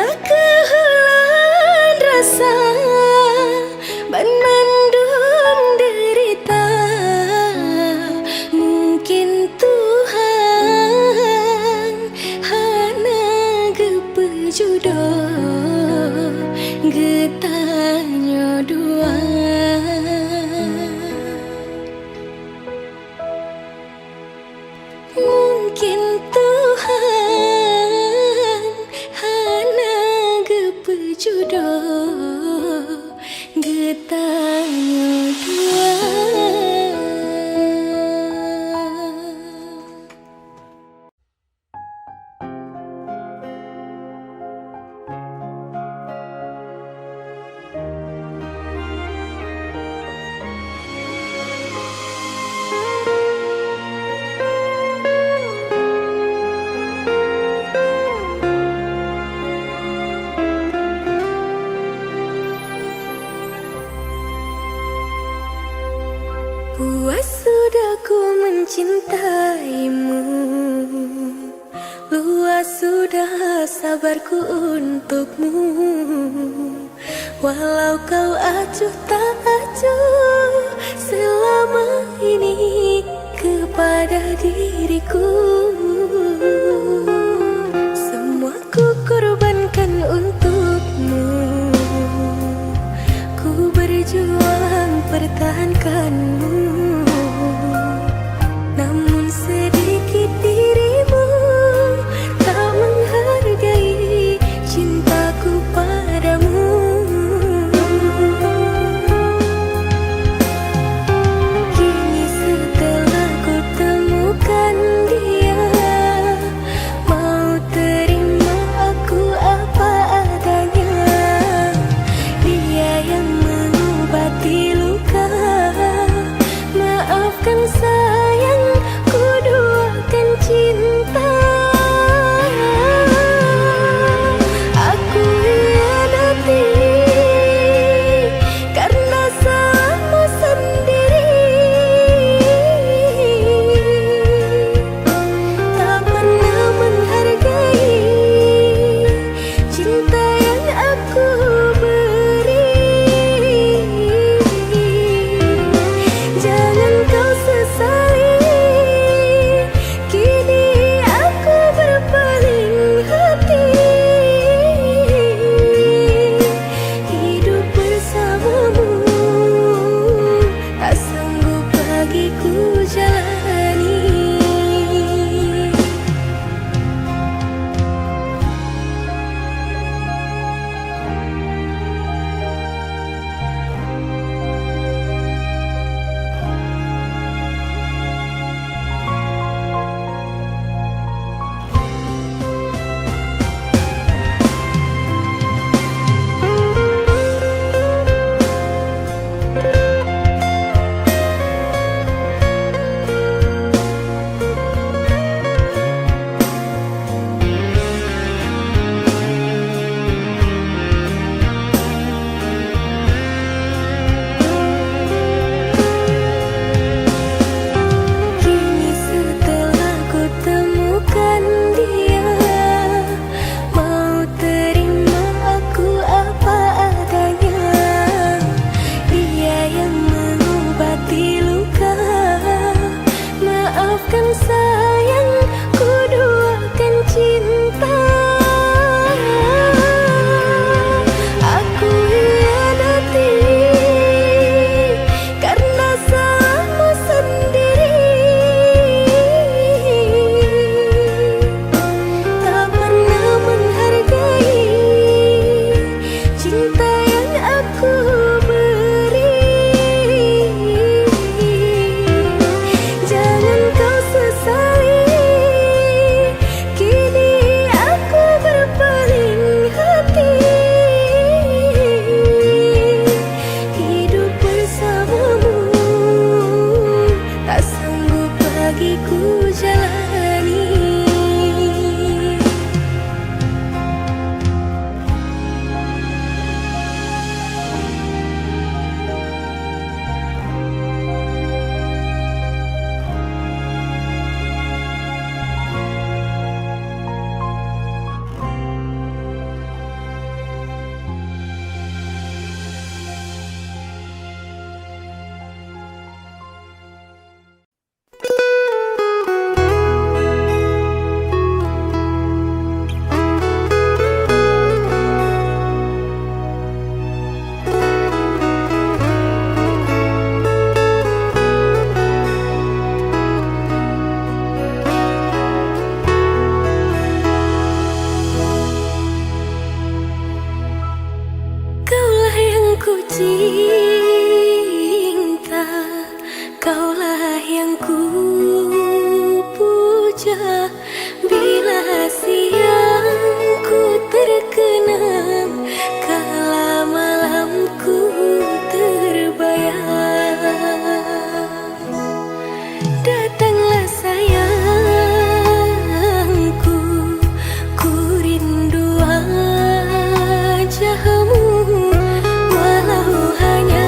Kehulan rasa Mendung derita. Mungkin Tuhan hana gepejudo getanyo dua. Mungkin Tuhan hana gepejudo getanyo dua. Puas sudah ku mencintaimu, luas sudah sabarku untukmu. Walau kau acuh tak acuh selama ini kepada diriku. Semua ku korbankan untukmu, ku berjuang pertahankanmu. Namun sedikit dirimu tak menghargai cintaku padamu. Kini setelah ku temukan dia, mau terima aku apa adanya. Dia yang mengobati luka. Maafkan sayang, ku duakan cinta. Aku hianati karena salahmu sendiri. Tak pernah menghargai cinta yang aku beri. Jangan kau sesali, kini aku berpaling hati. Hidup bersamamu tak sanggup lagi ku jalani. cinta, kaulah yang ku puja. Bila siang ku terkenang, kala malamku terbayang. Datanglah sayangku, ku rindu wajahmu, walau hanya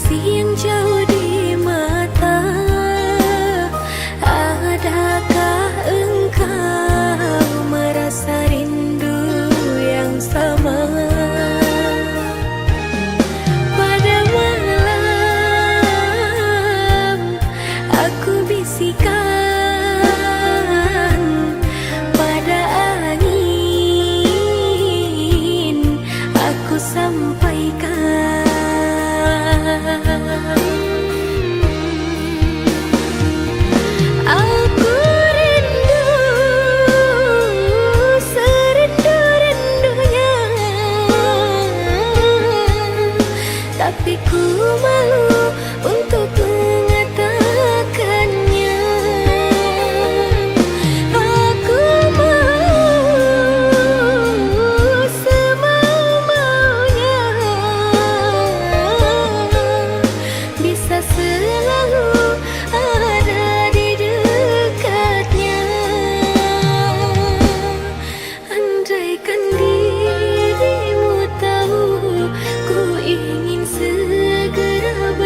Kasih yang jauh di mata. Adakah engkau merasa rindu yang sama? Pada malam aku bisikan pada angin, aku sampaikan. Aku rindu serindu-rindunya, tapi ku malu untuk mengatakannya. Aku mau semau-maunya bisa selalu ada di dekatnya. Andaikan dirimu tahu, ku ingin segera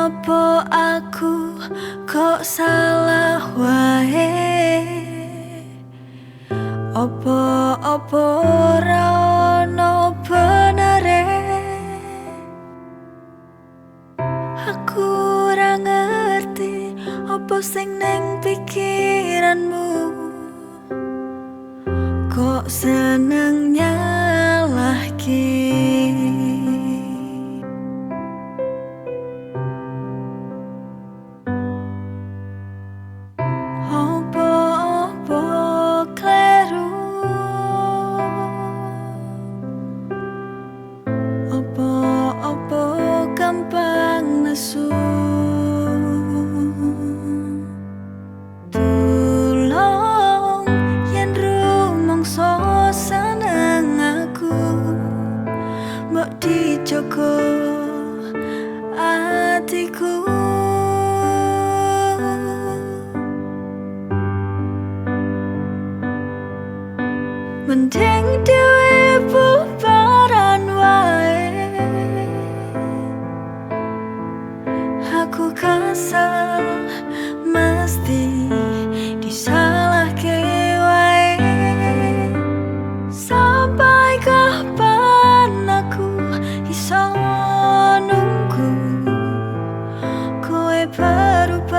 Kenapa aku kok salah wae? Apa-apa ora ono benere? Aku ora ngerti apa sing neng pikiranmu. Kok seneng nyalahke? Apa-apa kleru, apa-apa gampang nesu. Tulung yen rumangsa seneng aku, mbok dijogo atiku. Mending dhewe bubaran wae. Aku kesel mesti disalahke wae. Sampai kapan aku iso nunggu kowe berubah?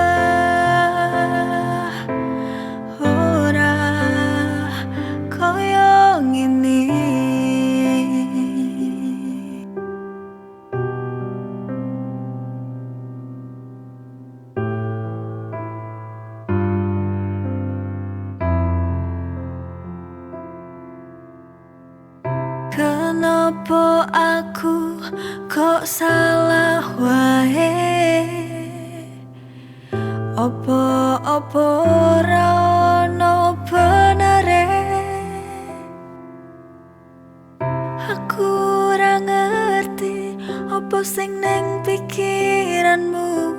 Ora koyo ngene. Kenapa aku kok salah wae? Apa-apa ora ono benere? Aku ora ngerti apa sing neng pikiranmu.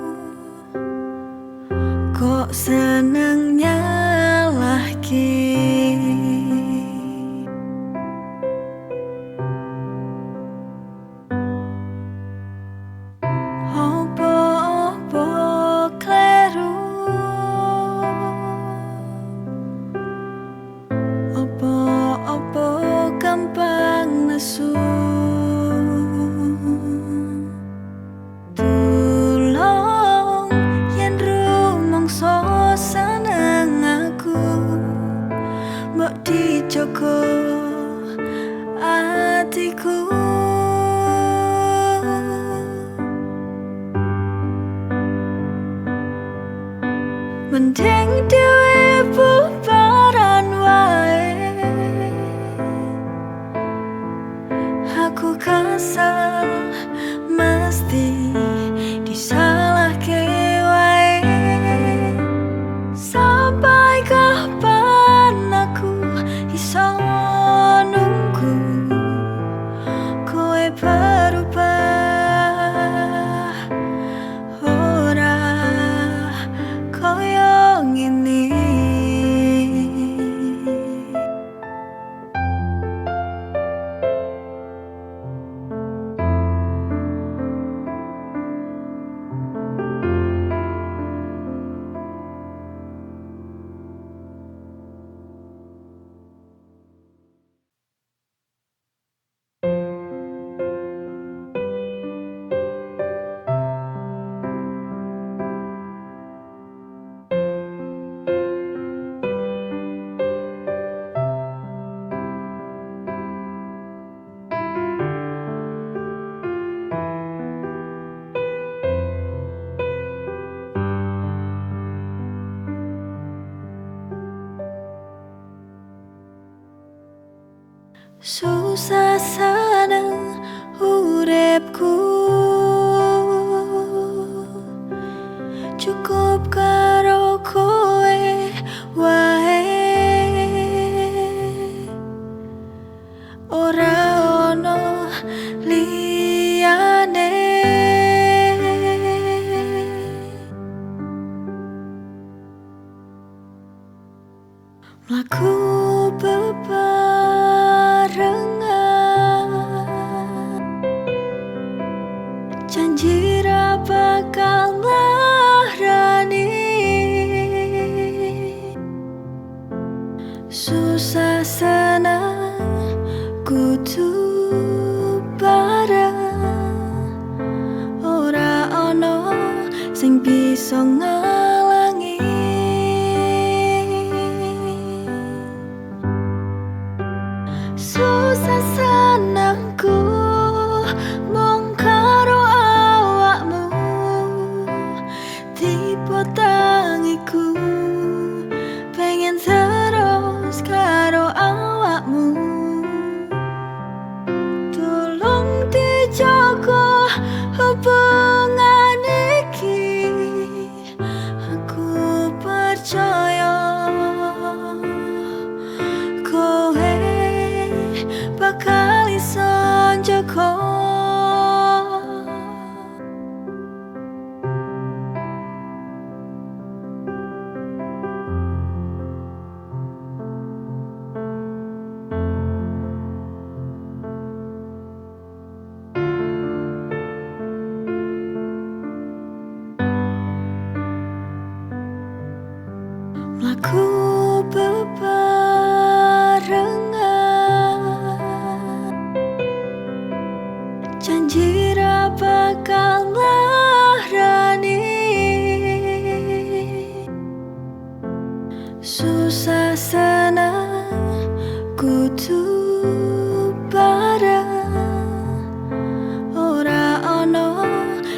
Kok seneng nyalahke? Apa-apa kleru, apa-apa gampang nesu. Tulung yen rumangsa seneng aku, mbok dijogo atiku. Mending dhewe bubaran wae. Aku kesel mesti disalahke wae. Sampai kapan aku iso nunggu kowe berubah? Ora koyo ngene. Susah seneng uripku, cukup karo kowe wae. Ora ono liyane. Mlaku bebarengan, janji ra bakal kudu bareng, ora ana sing bisa ngalangi. Susah senengku mung karo awakmu, tipe tangiku pengen terus karo awakmu. Tolong dijaga hubungan iki, aku percaya kowe bakal iso njaga. Mlaku bebarengan, janji ra bakal nglarani. Susah seneng kudu bareng, ora ana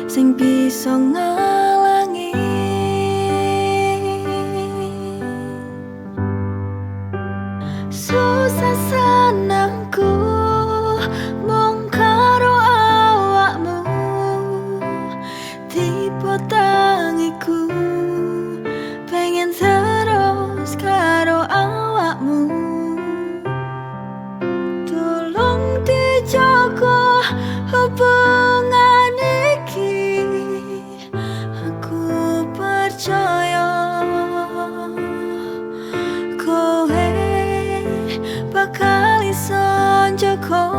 sing bisa ngalangi. Susah senengku mung karo awakmu, tipe tangiku pengen terus karo awakmu. Tolong dijaga hubungan iki, aku percaya kowe bakal iso njaga.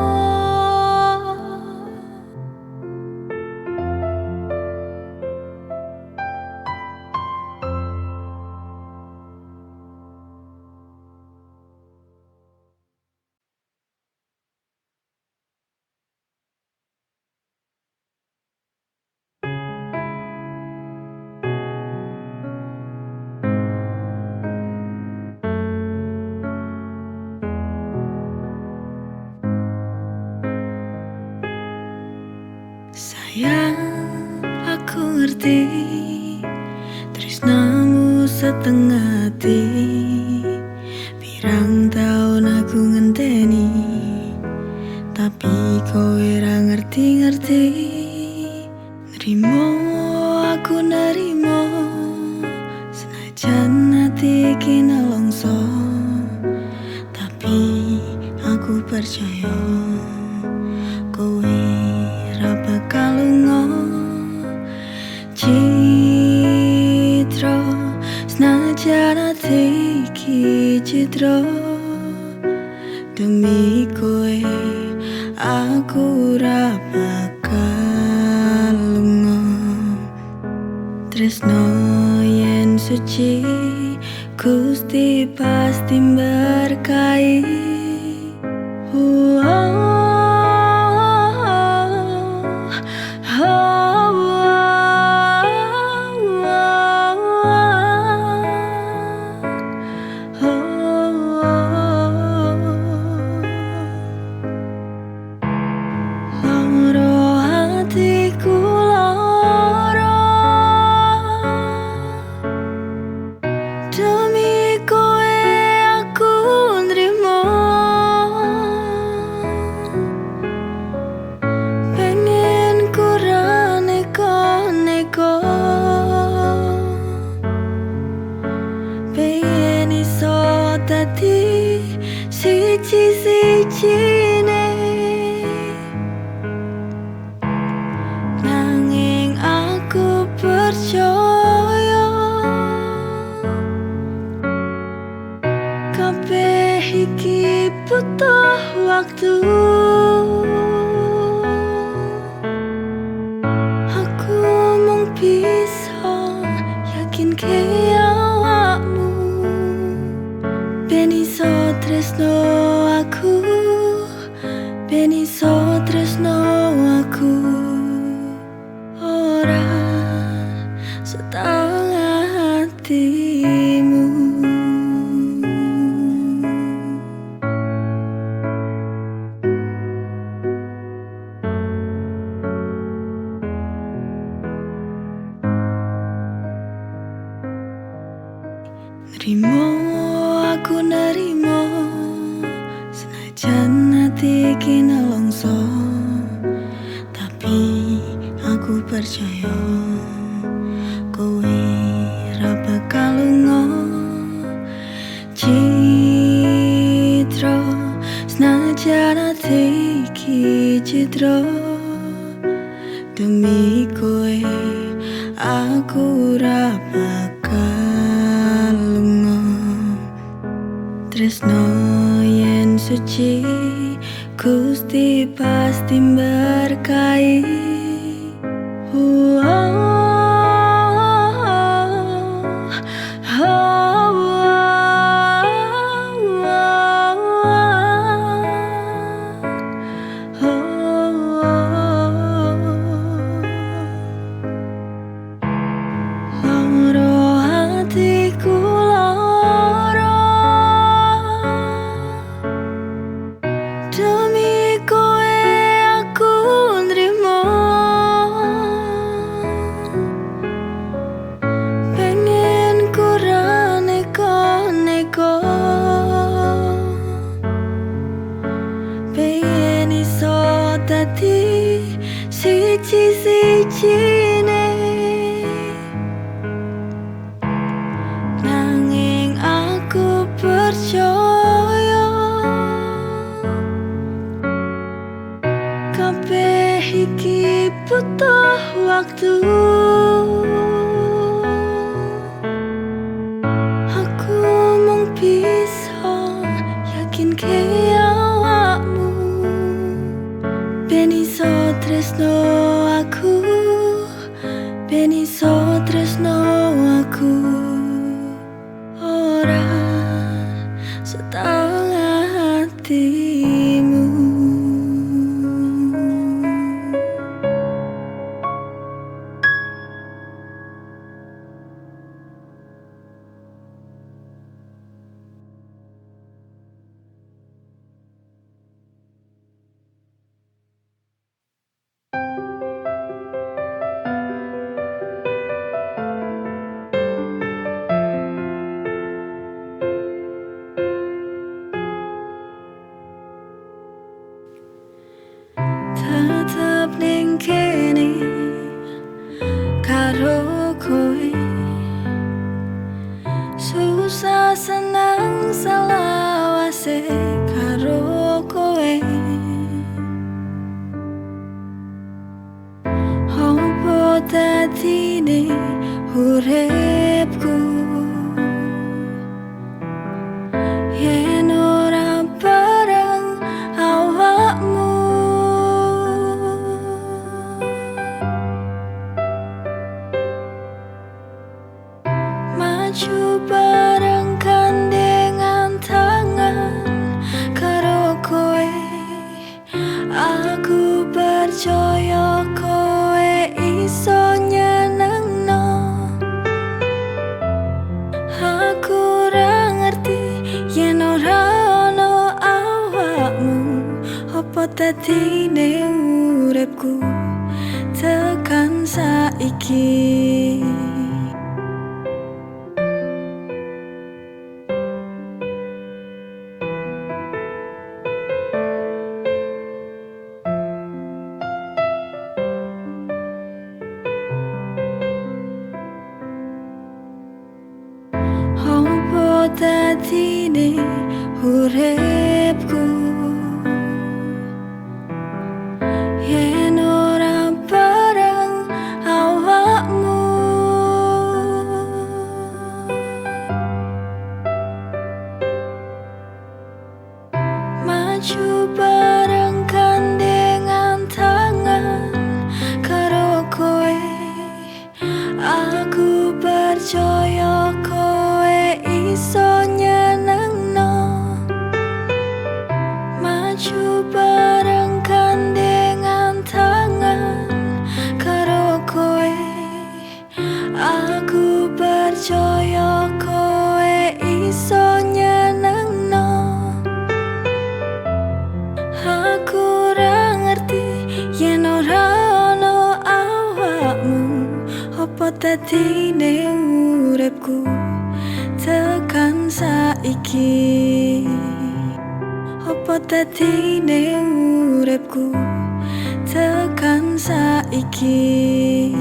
Sayang, aku ngerti tresnamu setengah hati. Pirang taun aku ngenteni, tapi kowe ra ngerti-ngerti. Nerimo aku nerimo, senajan ati iki nelongso, tapi aku percaya kowe ra bakal lunga. Citra, senajan ati iki citra, demi kowe aku ra bakal lunga. Tresno yen suci, Gusti pasti berkahi. Loro hatiku loro, demi kowe aku nrimo. Pengen ku ra neko-neko, pengen iso dadi siji-sijine. Nanging aku percaya kabeh iki butuh waktu. Aku mung bisa yakinke awakmu, ben iso tresno aku. Ben iso tresno aku ora setengah hatimu. Nerimo aku nerimo, senajan ati iki nelongso, tapi aku percaya kowe ra bakal lunga. Citra, senajan ati iki citra, demi kowe aku ra bakal lunga. Tresno yen suci, Gusti pasti berkahi. Loro hatiku loro, demi kowe aku nrimo. Pengen ku ra neko-neko, pengen iso dadi siji-sijine. Nanging aku percaya kabeh iki butuh waktu. Aku mung bisa yakinke awakmu, ben iso tresno aku, ben iso tresno aku ora setengah hatimu. Tetep ning kene karo kowe, susah senang selawase karo kowe. Opo dadine uripku yen ora bareng awakmu? Maju bareng gandengan tangan karo kowe, aku percaya kowe iso nyenengno. Aku ora ngerti yen ora ono awakmu, opo dadine uripku tekan saiki. Opo dadine uripku yen ora bareng awakmu? Maju bareng gandengan tangan karo kowe, aku percaya kowe iso nyenengno. Maju bareng Apa dadine uripku tekan saiki? Apa dadine uripku tekan saiki?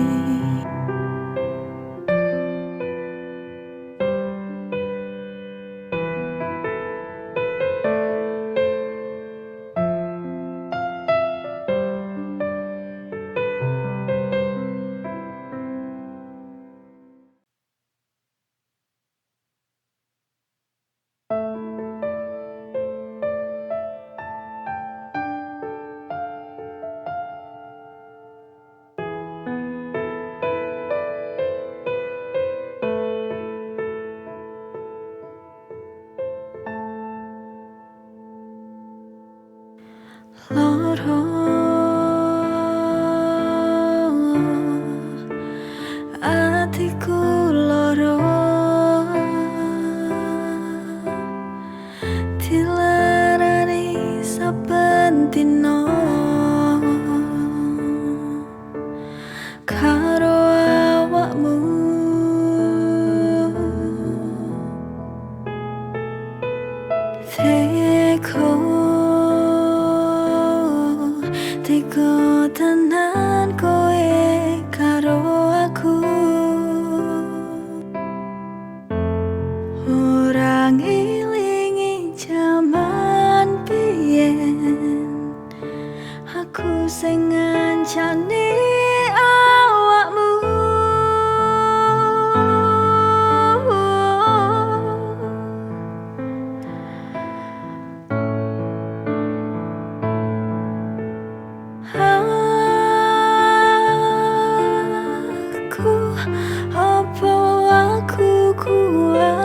Loro atiku loro, dilarani saben dina karo awakmu. Teko tenan kowe karo aku, ora ngelingi jaman biyen, aku sing ngancani awakmu. Aku apa aku kuat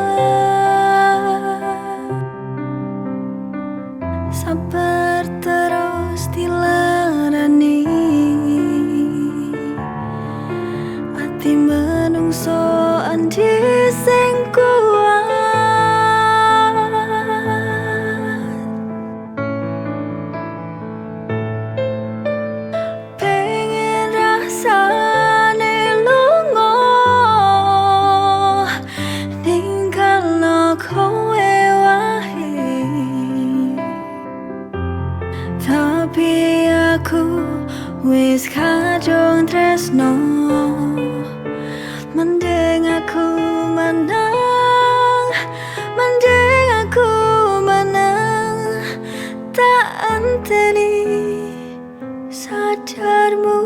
sabar terus dilarani, ati menungso endi sing kuat. Pengen rasane lunga ninggalno kowe wae, tapi aku wis kadung tresno. Mending aku menang, mending aku menang, tak enteni sadarmu.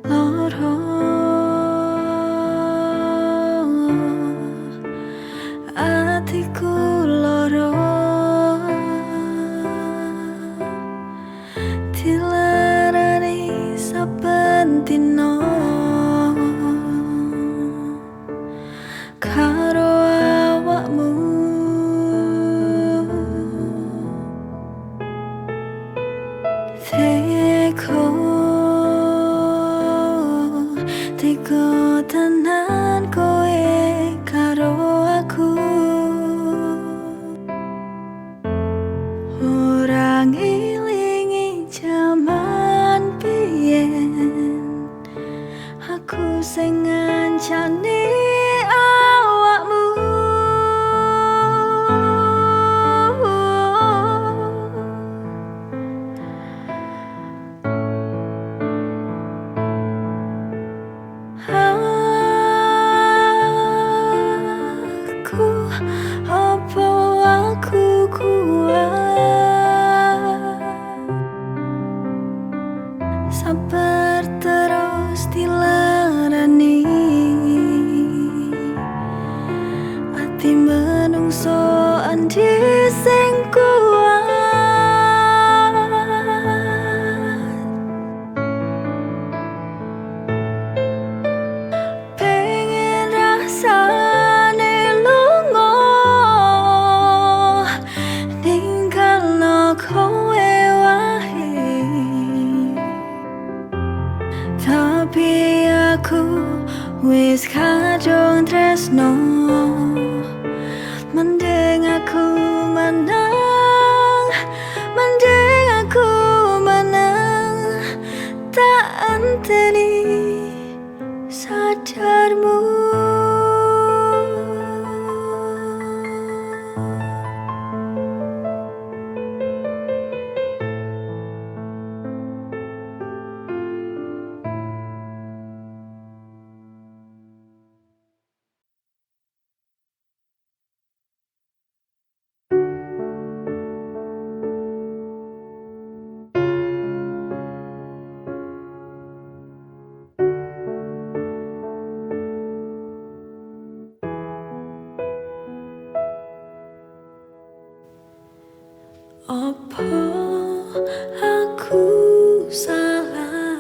Loro atiku loro, dilarani saben dina karo awakmu. Teko teko tenan kowe karo aku, ora ngelingi jaman biyen, aku sing ngancani awakmu. Aku apa aku kuat sabar terus dilarani, ati menungso endi sing kuat. Pengen rasane lunga ninggalno kowe wae, tapi aku wis kadung tresno. Mending aku menang, mending ngenteni sadarmu. Apa aku salah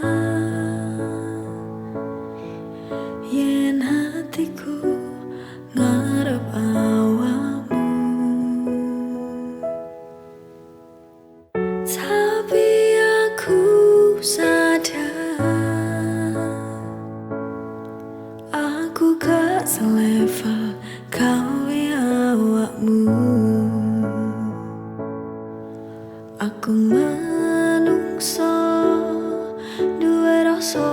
yen hatiku ngarep awakmu, tapi aku sadar aku gak selevel gawe awakmu. Aku menungso duwe rasa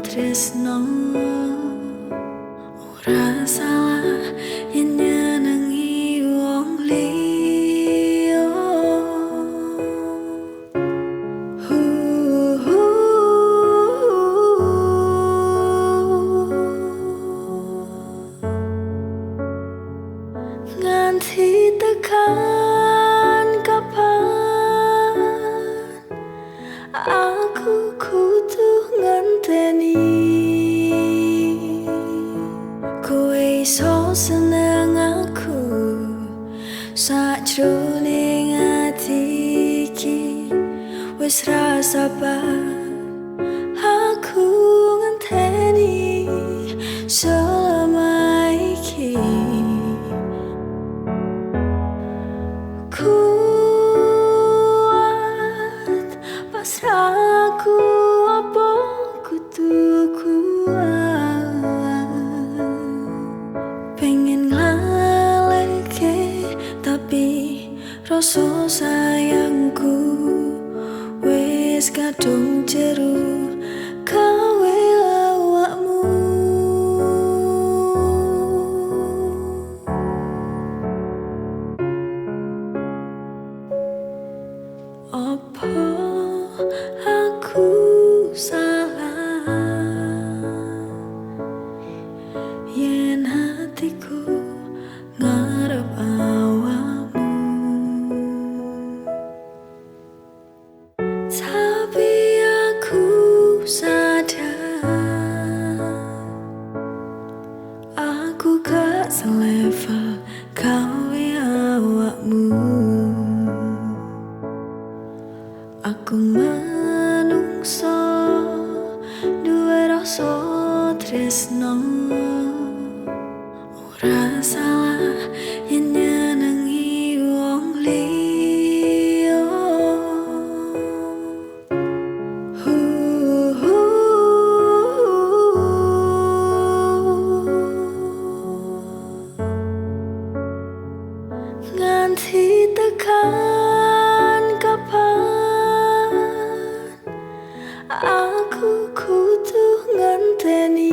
tresno, ora salah yen nyenengi wong liya. Nganti tekan kapan aku kudu ngenteni kowe iso seneng aku sajroning ati iki wis ra sabar aku ngenteni selama iki. Kuat pasrahku apa kudu kuat, pengen nglaleke tapi rasa sayangku wis kadung jeru gawe awakmu. Apa aku salah yen hatiku ngarep awakmu, tapi aku sadar aku gak selevel gawe awakmu. Aku menungso duwe rasa tresno, ora salah yen nyenengi wong liya. Nganti tekan kapan aku kudu ngenteni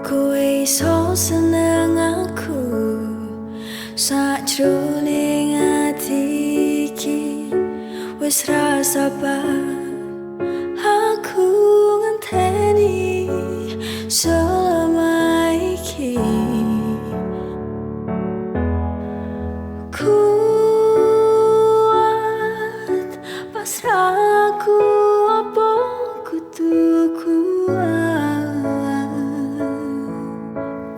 kowe iso seneng aku sajroning ati iki wis ra sabar aku ngenteni selama iki. Kuat pasrahku apa kudu kuat,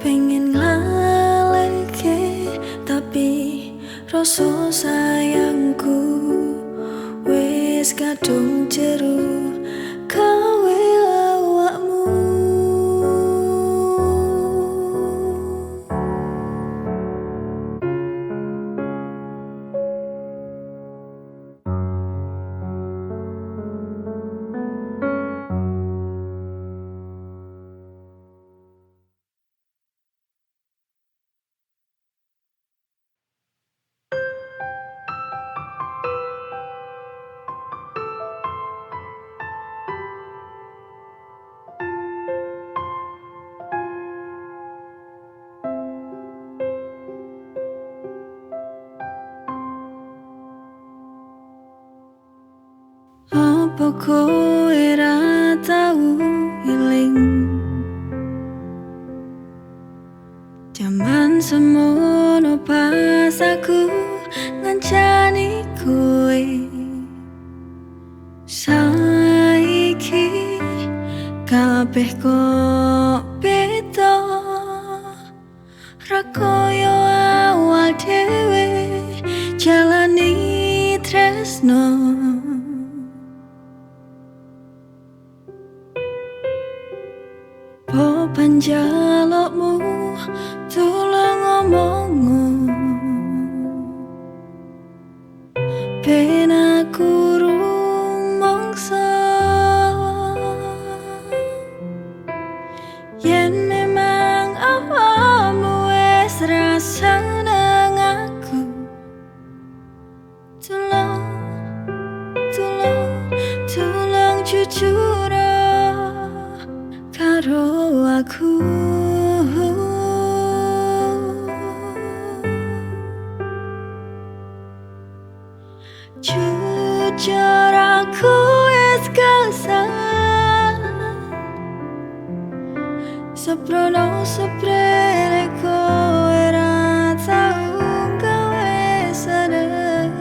pengen nglaleke tapi rasa sayangku wis kadung jeru gawe awakmu. Apa kowe ra tau eling jaman semono pas aku ngancani kowe. Saiki kabeh kok beda, ra koyo awal dhewe jalani tresno. Po panjalukmu tulung omongmu, ben aku rumangsa yen memang awakmu wis ra seneng aku. Tulung, tulung, tulung jujur karo aku. Jujur aku wis kesel, seprono seprene kowe ra tau gawe seneng.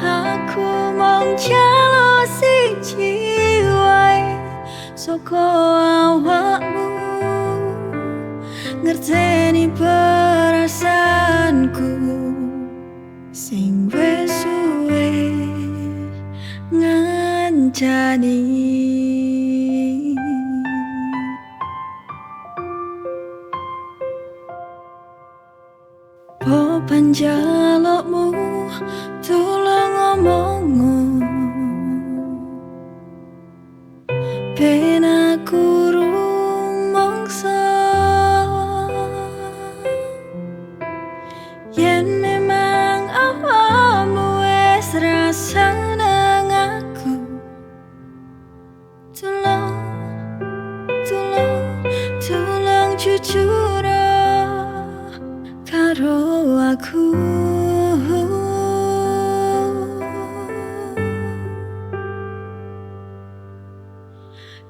Aku mung njaluk siji wae saka awakmu, ngerteni perasaanku sing wis suwe ngancani. Po panjalukmu tulung omongmu, ben aku rumangsa yen memang awakmu wis ra seneng aku. Tulung, tulung, tulung jujur karo aku.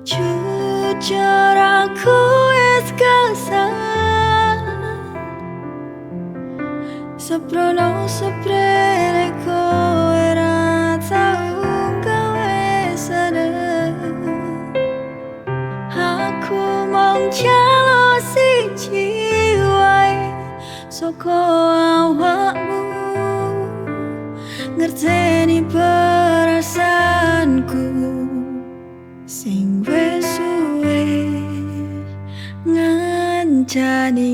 Jujur aku wis kesel, seprono seprene kowe ra tau gawe seneng. Aku mung njaluk siji wae saka awakmu, ngerteni perasaanku sing wis suwe ngancani.